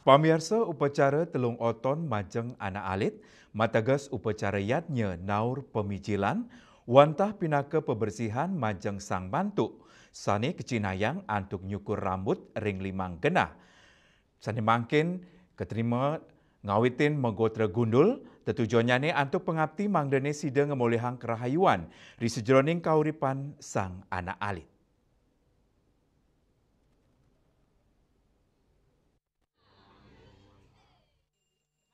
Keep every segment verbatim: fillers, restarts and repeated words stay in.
Pamiarsa, upacara telung oton majeng anak alit, mateges upacara yadnya naur pamijilan, wantah pinaka pabersihan majeng sang mantuk, sane kacinayang antuk nyukur rambut ring limang genah. Sane mangkin katrima ngawitin magotra gundul, tetujonnyane antuk pangapti mangdane sida ngamolihang karahayuan ri sajeroning kauripan sang anak alit.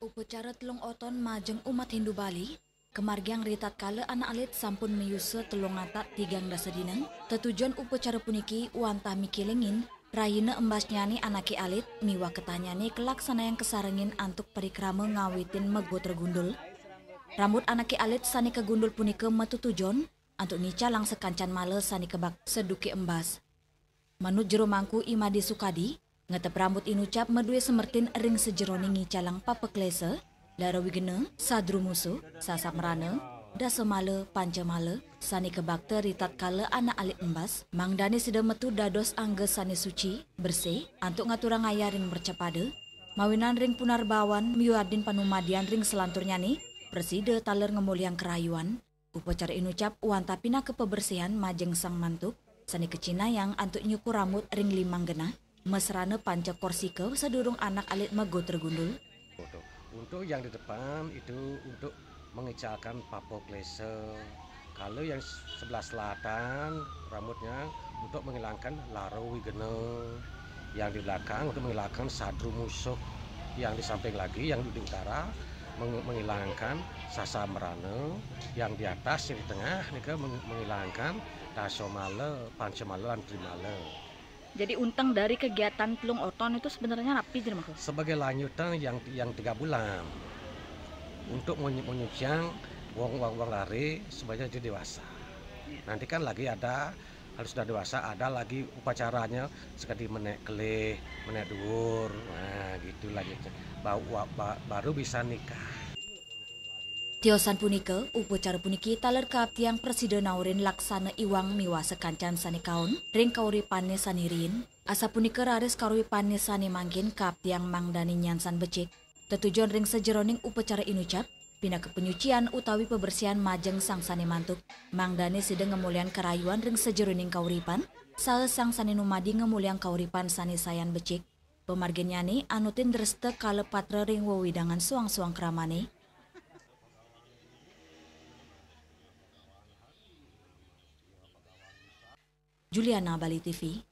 Upacara telung oton majeng umat Hindu Bali, kamargiang ritatkala anak alit sampun mayusa telung atak tigang dasa dina, tetujon upacara puniki wantah mikilingin rahina embasnyane anake alit miwah ketahnyane kalaksanayang kasarengin antuk parikrama ngawitin magotra gundul. Rambut anake alit sane kagundul punika matetujon antuk ngicalang sakancan mala sane kabakta duke embas. Manut jero mangku I Made Sukadi, ngetep rambut inucap madue semertin ring sajeroning ngicalang papaklesa, lara wigena, sadrumusu, sasamrana, dasamala, pancamala, sane kabakta ritatkala anak alit embas, mangdane sida metu dados angga sane suci, bersih, antuk ngaturang ayah ring mercapada, mawinan ring punarbawan miwah adin panumadian ring salanturnyane, prasida taler ngamolihang karahayuan. Upacara inucap wantah pinaka pabersihan majeng sang mantuk, sane kacinayang antuk nyukur rambut ring limang genah, masrana panca korsika sadurung anak alit magotra gundul. Untuk yang di depan itu untuk mengicalkan papa klesa. Kalau yang sebelah selatan rambutnya untuk menghilangkan lara wigena. Yang di belakang untuk menghilangkan sadru musuh. Yang di samping lagi, yang di utara meng-, menghilangkan sasamrana, yang di atas, yang di tengah nika meng-, menghilangkan dasamala, pancamala, lan trimala. Jadi unteng dari kegiatan telung oton itu sebenarnya napi, jero mangku? Sebagai lanjutan yang, yang tiga bulan untuk menyu-, menyuciang wong, wong, wong lare supaya jadi dewasa. Nanti kan lagi ada, kalau sudah dewasa ada lagi upacaranya seperti menek kelih, menek duur. Nah, gitu lanjutnya. Ba-, wa-, ba-, baru bisa nikah. Tiosan punika, upacara puniki taler kaaptiang prasida naurin laksana iwang miwah sakancan sane kaon ring kauripane sane riin. Asapunika raris kauripane sane mangkin kaaptiang mangdane nyansan becik. Tetujon ring sajeroning upacara inucap, pinaka panyucian utawi pabersihan majeng sang sane mantuk, mangdane sida ngamolihang karahayuan ring sajeroning kauripan, saha sang sane numadi ngamolihang kauripan sane sayan becik. Pamarginnyane anutin dresta kala patra ring wewidangan soang-soang kramane. Juliana, Bali T V.